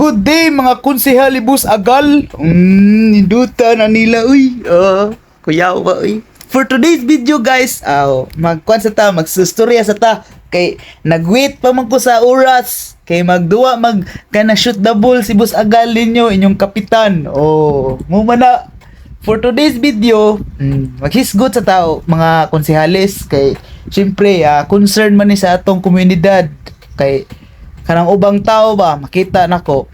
Good day, mga konsehalibus agal. Induta na nila uy. Oh, kuyaw ba uy. For today's video, guys, aw, magkuan sa ta, magsustorya sa ta kay nagwait pa man ko sa oras kay magduwa mag kana shoot the ball si Boss Agal ninyo, inyong kapitan. Oh, mo man na for today's video, maghisgot sa tao mga konsehales kay syempre concern man ni sa atong komunidad kay kanang ubang tao ba, makita nako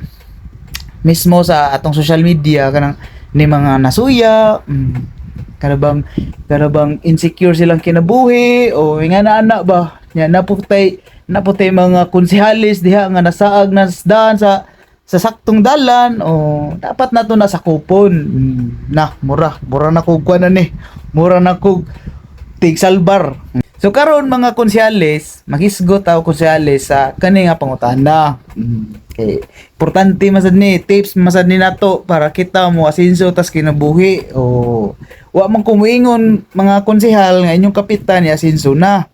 mismo sa atong social media kanang ni mga nasuya, kana bang insecure silang kinabuhi o nga na ana ba nya naputay mga konsehales diha nga nasaag na daan sa saktong dalan o dapat nato na sakupon. Na mura mura na kog kuan na ni, mura na kog tigsalbar. So karon, mga konsehales, maghisgot ako, konsehales, sa kani nga pangutana. Kay importante masad ni tips masad ni nato para kita mo asinso tas kinabuhi o wa man kumuingon, mga konsehal, nga inyong kapitan ni asinso na.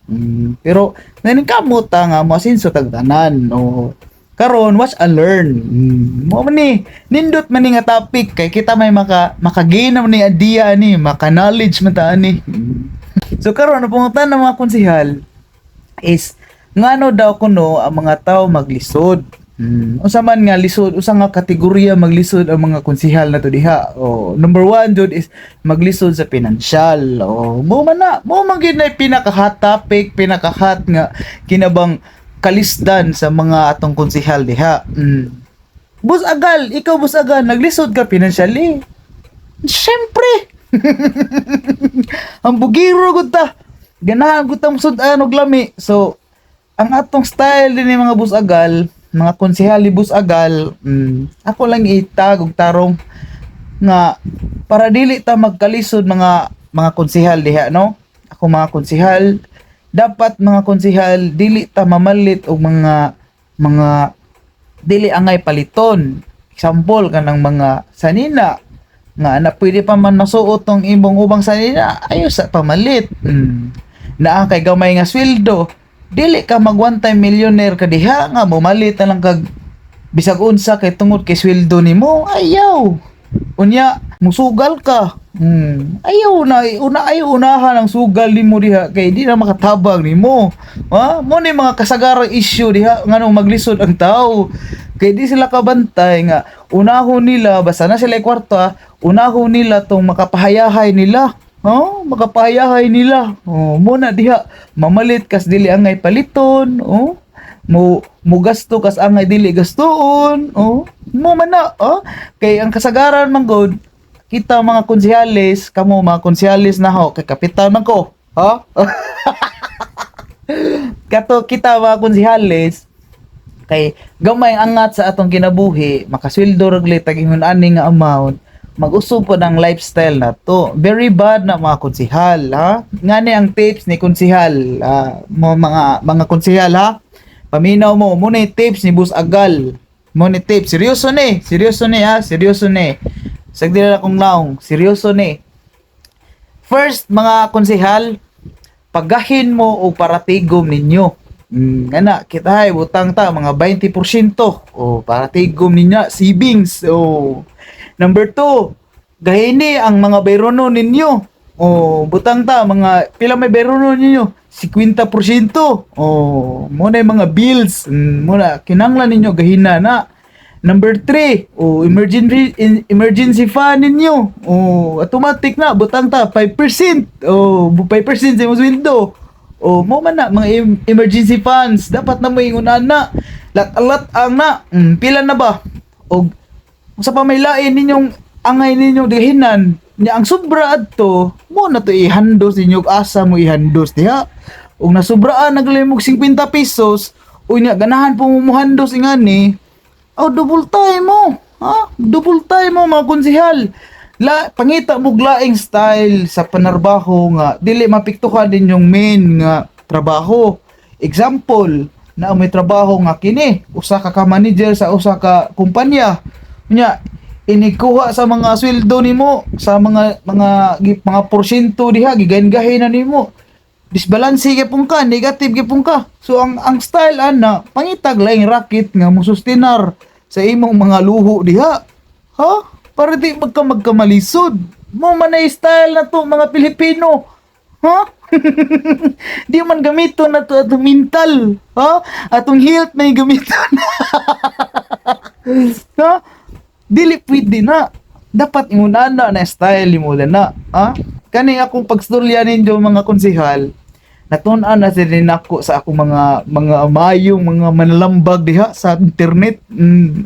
Pero ngayon kamot ta nga mo asinso tag tanan o karon watch and learn. Mo man ni nindot man ni nga topic kay kita may maka gain naman ni idea ni, maka knowledge man ta ani. So karon, ang pangutan ng mga konsehal is ngano daw kuno ang mga tao maglisod. Unsa man nga lisod, usa nga kategorya maglisod ang mga konsehal na to diha? Oh, number one jud is maglisod sa pinansyal. Oh, mo man na, mo man gyud na pinaka hot topic, pinaka hot nga kinabang kalisdan sa mga atong konsehal diha. Boss Agal, ikaw, Boss Agal, naglisod ka financially? Siyempre. Ang bugiro gud ta. Ganahan gud ta sud-an og lami. So, ang atong style din ni mga Boss Agal, mga konsehal ni Boss Agal, ako lang itag og tarong nga para dili ta magkalisod, mga konsehal diha, no? Ako, mga konsehal, dapat, mga konsehal, dili ta mamalit og mga dili angay paliton. Example, kanang mga sanina nga na pwede pa man masuot tong imong ubang sanina, ayo sa pamalit. Naa kay gamay nga sweldo, dili ka mag one time millionaire ka diha nga momalit na lang kag bisag unsa kay tungod kay sweldo nimo. Ayaw. Unya musugal ka. Ayaw na una, ayaw unahan ang sugal nimo diha kay di na makatabang nimo. Ha? Mo ni mga kasagarang issue diha nganong maglisod ang tao. Kay di sila kabantay nga unahon nila basta na sila kwarta, unahon nila tong makapahayahay nila. Oh, makapahayahay nila. Oh, mo na diha mamalit kas dili angay paliton, oh. Mo mo gasto kas angay dili gastuon, oh. Mo man na, oh. Kay ang kasagaran man gud kita mga konsehales, kamo mga konsehales na ho, kay kapitan man ko, ha? Kato kita mga konsehales, kay gamay ang angat sa atong kinabuhi, makasweldo ra glit tag ingon ani nga amount, mag-usob po ng lifestyle na to. Very bad na, mga konsehal, ha? Ngani ang tips ni konsehal, mo mga konsehal, ha? Paminaw mo, muna yung tips ni Boss Agal. Mo ni tips, seryoso ni, seryoso ni ha, seryoso ni. Sagdi na akong naong, seryoso ni. First, mga konsehal, pagahin mo og paratigom ninyo. Ana, kita ay butang ta mga 20%. O paratigom ninyo, savings. O number 2, gahini ang mga bayrono ninyo. O butang ta mga pila may bayrono ninyo? 50%. O mo na yung mga bills. Mo na kinanglan ninyo gahina na. Number 3, o emergency fund ninyo. O automatic na butang ta 5%. O 5% sa imong sweldo. O mo man na mga emergency funds dapat na mo ingon na. Lat-lat ang na. Pila na ba? Og sa pa may lain ninyong angay ninyong dihinan nya, ang sobra adto mo na to ihandos ninyo og asa mo ihandos diha. Ug nasubraan naglimog 50 pesos, unya ganahan po mo muhandos ingani, oh, double time mo. Ha? Double time mo, mga konsehal. La, pangita mo laing style sa panarbaho nga dili mapiktuhan din yung main nga trabaho. Example, na may trabaho nga kini, usa ka ka manager sa usa ka kumpanya. Unya inikuha sa mga sweldo nimo sa mga porsyento diha, gigahin-gahin na nimo, disbalanse gyapon ka, negative gyapon ka. So ang style ana, pangitag laing racket nga mo sustinar. sa imong mga luho diha. Ha? Para di magka magkamalisod. Mo man na style na to mga Pilipino. Ha? Di man gamiton na to atong mental. Ha? Atong health may gamiton. Ha? Dili pwede na. Dapat ingon ana na style mo na. Ha? Kani akong pagstorya ninyo, mga konsehal, natun-an na sila nako sa akong mga mayong mga manlambag diha sa internet.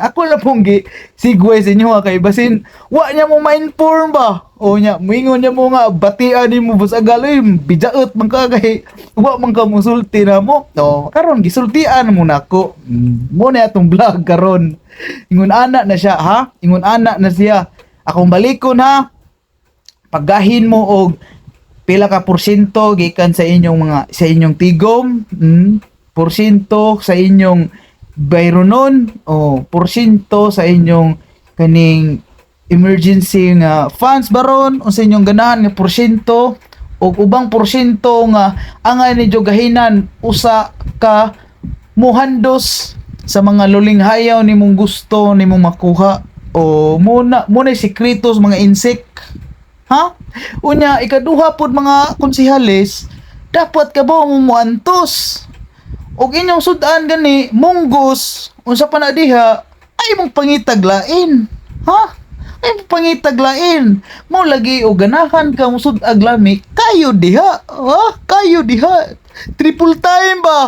Ako na pong gi sigway sa inyo ha, kay basin wa niya mo ma-inform ba. O nya moingon niya mo nga batian nimo Boss Agal, oy, bijaot man ka kay wa man ka musulti na mo. O karon gisultian mo nako. Mo na atong vlog karon. Ingon ana na siya ha. Ingon ana na siya. Akong balikon ha, paggahin mo og pila ka porsyento gikan sa inyong mga sa inyong tigom, porsyento sa inyong bayronon o porsyento sa inyong kaning emergency nga funds baron, unsa inyong ganahan nga porsyento og ubang porsyento nga angay ninyo gahinan usa ka muhandos sa mga luling hayaw nimong gusto nimong makuha o muna muna sikreto sa mga insect ha. Unya, ikaduha pod, mga konsihales, dapat ka ba mo muantos og inyong sudan gani munggos, unsa pa na diha ay mong pangitaglain ha, ay mong pangitaglain mo lagi og ganahan ka mo sud-ag lami kayo diha ha, kayo diha triple time ba.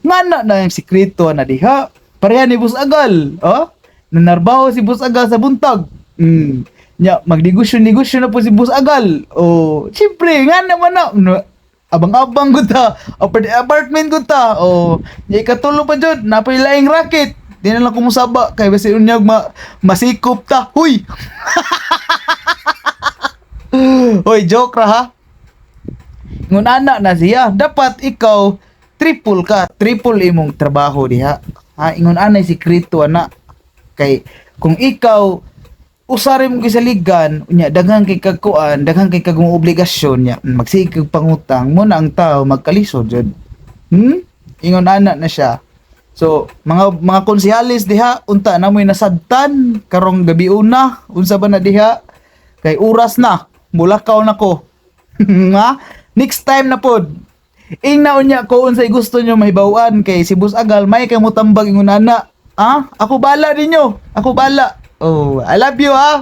Ngana na yung sikreto na diha. Pareha ni Boss Agal. Oh? Nanarbaho si Boss Agal sa buntag. Nya, magnegosyo-negosyo na po si Boss Agal. Oh, siyempre, nga naman na. No, abang-abang ko ta. Apartment ko ta. Oh, nya ikatulo pa jud, napay laing racket. Di na lang kumusaba kay basi unyag masikop ta. Huy. Hoy, joke ra ha. Ngun ana na siya, dapat ikaw triple ka, triple imong trabaho diha. Ha, ingon ana sikreto ana. Kay kung ikaw usari mo gisaligan, unya daghan kay kagkuan, daghan kay kag obligasyon nya, magsige kag pangutang mo na ang tao magkalisod jud. Ingon ana na siya. So, mga konsehales diha, unta na mo'y nasabtan karong gabi una, unsa ba na diha? Kay oras na, mulakaw na ko. Nga? Next time na pod. Ingna unya ko unsay gusto nyo mahibaw-an kay si Boss Agal may kay mutambag ingon ana. Ah, ako bala ninyo. Ako bala. Oh, I love you ah.